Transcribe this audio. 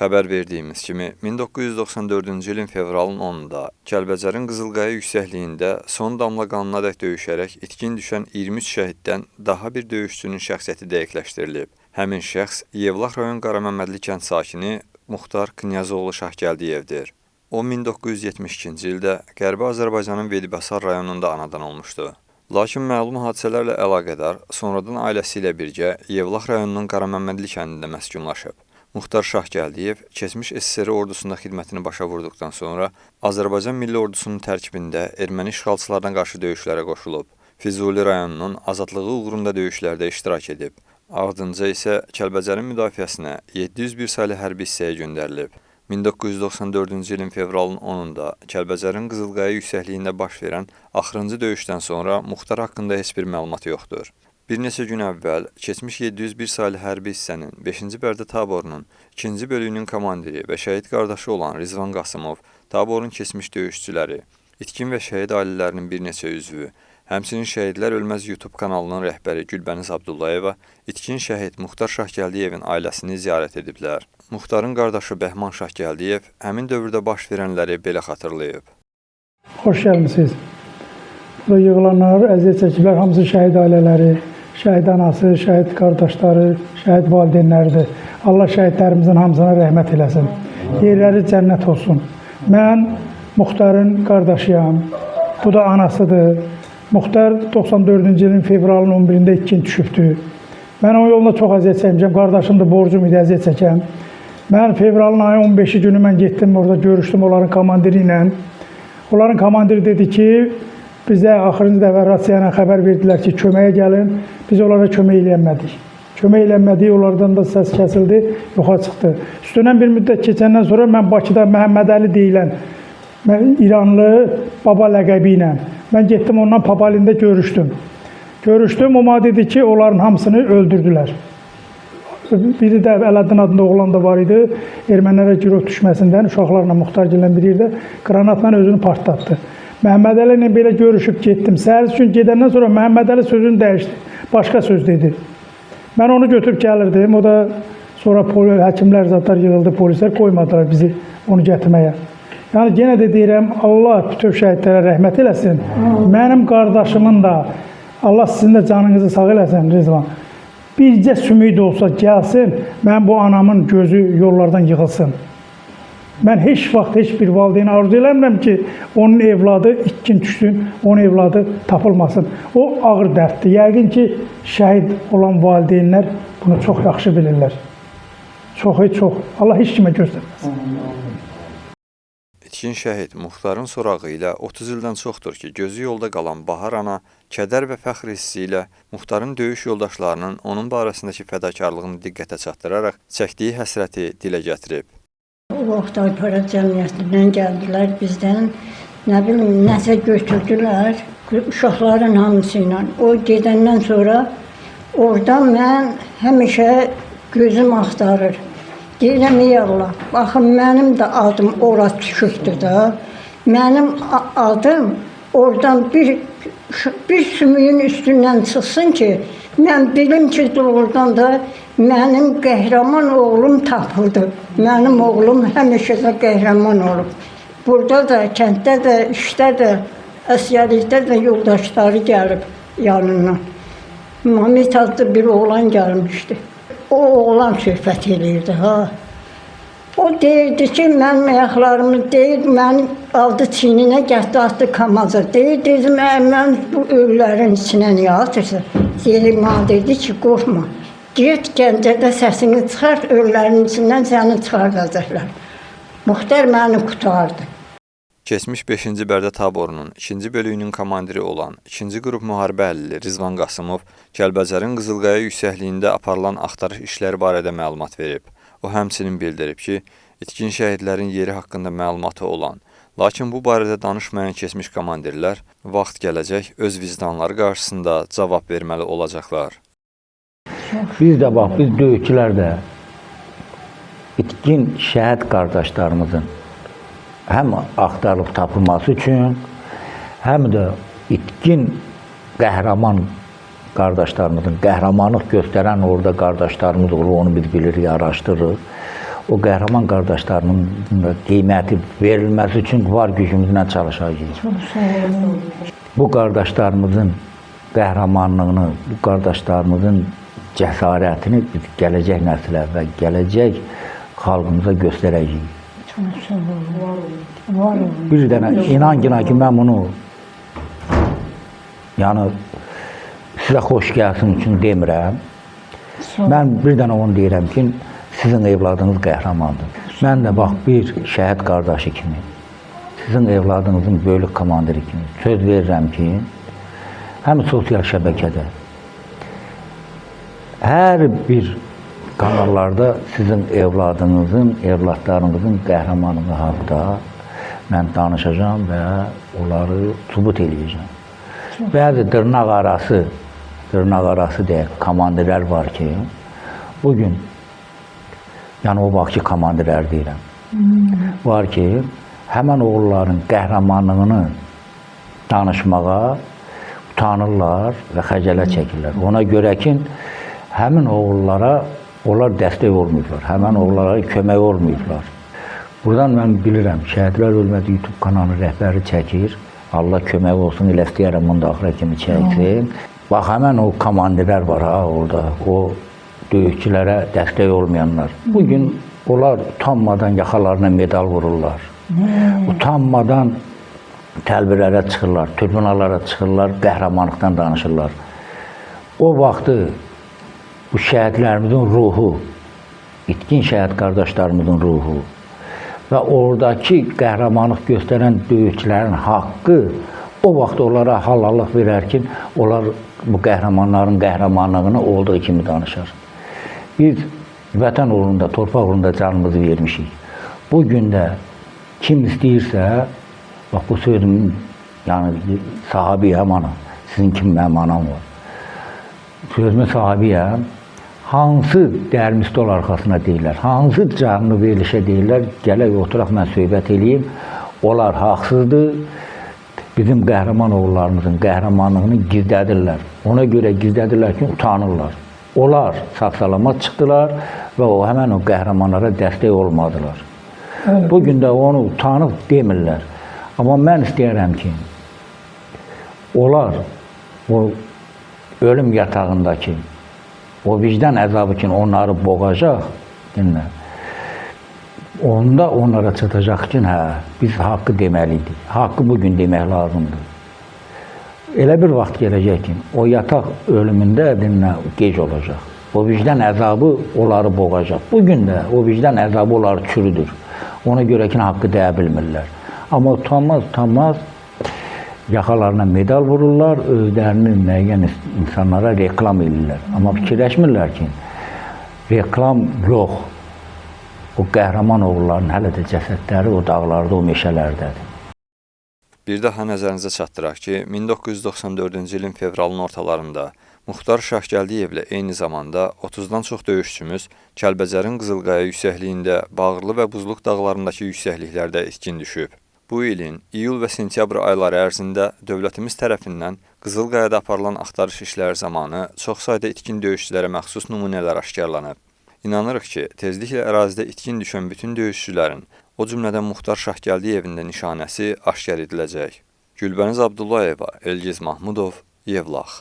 Xəbər verdiyimiz kimi, 1994-cü ilin fevralın 10-da Kəlbəcərin Qızılqaya yüksəkliyində son damla qanına dək döyüşərək itkin düşən 23 şəhiddən daha bir döyüşçünün şəxsiyyəti dəqiqləşdirilib. Həmin şəxs Yevlax rayon Qaraməmmədli kənd sakini Muxtar Knyazoğlu Şahgəldiyevdir. O, 1972-ci ildə Qərbi Azərbaycanın Vedibəsir rayonunda anadan olmuşdu. Lakin məlum hadisələrlə əlaqədar sonradan ailəsi ilə birgə Yevlax rayonunun Qaraməmmədli kəndində məskunlaşıb. Muxtar Şahgəldiyev keçmiş SSR ordusunda xidmətini başa vurduqdan sonra Azərbaycan Milli Ordusunun tərkibində erməni işğalçılarına qarşı döyüşlərə qoşulub. Füzuli rayonunun azadlığı uğrunda döyüşlərdə iştirak edib. Ardınca isə Kəlbəcərin müdafiəsinə 701 saylı hərbi hissəyə göndərilib. 1994-cü ilin fevralın 10-da Kəlbəcərin Qızılqaya yüksəkliyində baş verən axırıncı döyüşdən sonra Muxtar haqqında heç bir məlumat yoxdur. Bir neçə gün əvvəl keçmiş 701 saylı hərbi hissənin 5-ci Bərdə taborunun 2-ci bölüyünün komandiri və şəhid qardaşı olan Rizvan Qasımov, taborun keçmiş döyüşçüləri, itkin və şəhid ailələrinin bir neçə üzvü, həmçinin Şəhidlər Ölməz YouTube kanalının rəhbəri Gülbəniz Abdullayeva itkin şəhid Muxtar Şahgəldiyevin ailəsini ziyarət ediblər. Muxtarın qardaşı Bəhman Şahgəldiyev həmin dövrdə baş verənləri belə xatırlayıb. Xoş gəlmisiniz. Burada yığılanlar, əziyyət çəkiblər, hamısı şəhid ailələri, şəhid anası, şəhid qardaşları, şəhid valideynləridir. Allah şəhidlərimizin hamısına rəhmət eləsin. Yerləri cənnət olsun. Mən Muxtarın qardaşıyam. Bu da anasıdır. Muxtar 94-cü ilin fevralın 11-də itkin düşübdür. Mən onun yolunda çox əziyyət çəkmişəm. Qardaşım da borcum idi, əziyyət çəkəm. Mən fevralın ayı 15-i günü mən getdim, orada görüşdüm onların komandiri ilə. Onların komandiri dedi ki, bizə axırıncı dəfə rasiya ilə xəbər verdilər ki, köməyə gəlin. Biz onlara kömək eləyəmədik. Kömək eləyəmədik, onlardan da səs kəsildi, yoxa çıxdı. Üstündən bir müddət keçəndən sonra mən Bakıda Məhəmməd Əli deyilən İranlı baba ləqəbi ilə mən getdim ondan Papalində görüşdüm. Görüşdüm, o mənə dedi ki, onların hamısını öldürdülər. Biri də Ələddin adında oğlan da var idi. Ermənilərə girov düşməsindən uşaqlarla Muxtargillə bir yerdə qranatla özünü partlatdı. Məhəmməd Əli ilə belə görüşüb getdim. Səhər üçün gedəndən sonra Məhəmməd Əli sözünü dəyişdi. Başqa söz dedi. Mən onu götürüb gəlirdim. O da sonra həkimlər zatlar yığıldı, polislər qoymadılar bizi onu gətirməyə. Yəni yenə də deyirəm, Allah bütün şəhidlərə rəhmət eləsin. Mənim qardaşımın da, Allah sizin də canınızı sağ eləsin Rizvan. Bircə sümük də olsa gəlsin, mən bu anamın gözü yollardan yığılsın. Mən heç vaxt heç bir valideyni arzu eləmirəm ki, onun evladı itkin düşsün, onun evladı tapılmasın. O ağır dərddir. Yəqin ki, şəhid olan valideynlər bunu çox yaxşı bilirlər. Çox, çox. Allah heç kimə göstərməsin. İtkin şəhid Muxtarın sorağı ilə 30 ildən çoxdur ki, gözü yolda qalan Bahar ana kədər və fəxr hissi ilə Muxtarın döyüş yoldaşlarının onun barəsindəki fədakarlığını diqqətə çatdıraraq çəkdiyi həsrəti dilə gətirib. O vaxt Ayparad cəmiyyətindən gəldilər bizdən, nə bilim, nəsə götürdülər uşaqların hamısı ilə. O gedəndən sonra oradan mən həmişə gözüm axtarır. Deyirəm, ey Allah, baxın, mənim də adım ora düşübdür da. Mənim adım oradan bir sümüyün üstündən çıxsın ki, mən bilim ki, doğrudan da mənim qəhrəman oğlum tapıldı. Mənim oğlum həmişə də qəhrəman olub. Burada da, kənddə də, işdə də, əsgərlikdə də yoldaşları gəlib yanından. Mamit adlı bir oğlan gəlmişdi. O oğlan söhbət eləyirdi, ha. O deyirdi ki, mənim ayaqlarımı deyir, mən aldı çiyninə, gətdi, atdı kamaza. Deyir, dedim, mən bu ölülərin içinə niyə atırsan? Deyir, mənə dedi ki, qorxma. Get Gəncədə səsini çıxart, ölülərin içindən səni çıxardacaqlar. Muxtar məni qurtardı. Keçmiş 5-ci Bərdə taborunun 2-ci bölüyünün komandiri olan 2-ci qrup müharibə əlili Rizvan Qasımov Kəlbəcərin Qızılqaya yüksəkliyində aparılan axtarış işləri barədə məlumat verib. O həmçinin bildirib ki, itkin şəhidlərin yeri haqqında məlumatı olan, lakin bu barədə danışmayan keçmiş komandirlər vaxt gələcək öz vicdanları qarşısında cavab verməli olacaqlar. Biz də bax, biz döyüşçülər də itkin şəhid qardaşlarımızın həm axtarılıb tapılması üçün, həm də itkin qəhrəman qardaşlarımızın, qəhrəmanlıq göstərən orada qardaşlarımız olur, onu biz bilirik, araşdırırıq. O qəhrəman qardaşlarımın da qiyməti verilməsi üçün var gücümüzlə çalışacağıq. Çox sağ olun. Bu qardaşlarımızın qəhrəmanlığını, bu qardaşlarımızın cəsarətini biz gələcək nəsilə və gələcək xalqımıza göstərəcəyik. Çox sağ olun. Var olun. Bir dənə inan ki, mən bunu yəni sizə xoş gəlsin üçün demirəm. Mən bir dənə onu deyirəm ki, sizin evladınız qəhrəmandır. Mən də bax bir şəhid qardaşı kimi, sizin evladınızın bölük komandiri kimi söz verirəm ki, həm sosial şəbəkədə, hər bir kanallarda sizin evladınızın, evladlarınızın qəhrəmanlığı haqda mən danışacağam və onları sübut eləyəcəm. Bəzi dırnaq arası deyək, komandirlər var ki, bugün, yəni o vaxtki komandirlər deyirəm, var ki, həmən oğulların qəhrəmanlığını danışmağa utanırlar və xəcalət çəkirlər. Ona görə ki, həmin oğullara onlar dəstək olmayıblar, həmin oğullara kömək olmayıblar. Buradan mən bilirəm, Şəhidlər Ölmədi YouTube kanalı rəhbəri çəkir. Allah kömək olsun, elə istəyərəm bunu da axıra kimi çəksin. Bax, həmən o komandirlər var ha orada, o döyüşçülərə dəstək olmayanlar. Bugün onlar utanmadan yaxalarına medal vururlar. Utanmadan təlbirlərə çıxırlar, tribunallara çıxırlar, qəhrəmanlıqdan danışırlar. O vaxtı bu şəhidlərimizin ruhu, itkin şəhid qardaşlarımızın ruhu və oradakı qəhrəmanlıq göstərən döyüşçülərin haqqı o vaxt onlara halallıq verər ki, onlar bu qəhrəmanların qəhrəmanlığını olduğu kimi danışar. Biz vətən uğrunda, torpaq uğrunda canımızı vermişik. Bu gün də kim istəyirsə, bax bu sözümün, yəni sahibiyəm ana, sizin kimi mənim anam var. Sözümün sahibiyəm, hansı dərmi stol arxasına deyirlər, hansı canlı verilişə deyirlər, gələk oturaq mən söhbət eləyim, onlar haqsızdır, bizim qəhrəman oğullarımızın qəhrəmanlığını gizlədirlər. Ona görə gizlədirlər ki, utanırlar. Onlar sağ-salamat çıxdılar və o həmən o qəhrəmanlara dəstək olmadılar. Bugün də onu utanıb demirlər. Amma mən istəyirəm ki, onlar o ölüm yatağındakı o vicdan əzabı ki, onları boğacaq, dinlə, onda onlara çatacaq ki, hə, biz haqqı deməliydik. Haqqı bugün demək lazımdır. Elə bir vaxt gələcək ki, o yataq ölümündə dinlə, gec olacaq. O vicdan əzabı onları boğacaq. Bugün də o vicdan əzabı onları çürüdür. Ona görə ki, haqqı deyə bilmirlər. Amma utanmaz, utanmaz yaxalarına medal vururlar, özlərini müəyyən insanlara reklam edirlər. Amma fikirləşmirlər ki, reklam yox. O qəhrəman oğulların hələ də cəsədləri o dağlarda, o meşələrdədir. Bir daha nəzərinizə çatdıraq ki, 1994-cü ilin fevralın ortalarında Muxtar Şahgəldiyevlə eyni zamanda 30-dan çox döyüşçümüz Kəlbəcərin Qızılqaya yüksəkliyində, Bağırlı və Buzluq dağlarındakı yüksəkliklərdə itkin düşüb. Bu ilin iyul və sentyabr ayları ərzində dövlətimiz tərəfindən Qızılqayada aparılan axtarış işləri zamanı çox sayda itkin döyüşçülərə məxsus nümunələr aşkarlanıb. İnanırıq ki, tezliklə ərazidə itkin düşən bütün döyüşçülərin, o cümlədən Muxtar Şahgəldiyevin də nişanəsi aşkar ediləcək. Gülbəniz Abdullayeva, Elgiz Mahmudov, Yevlax.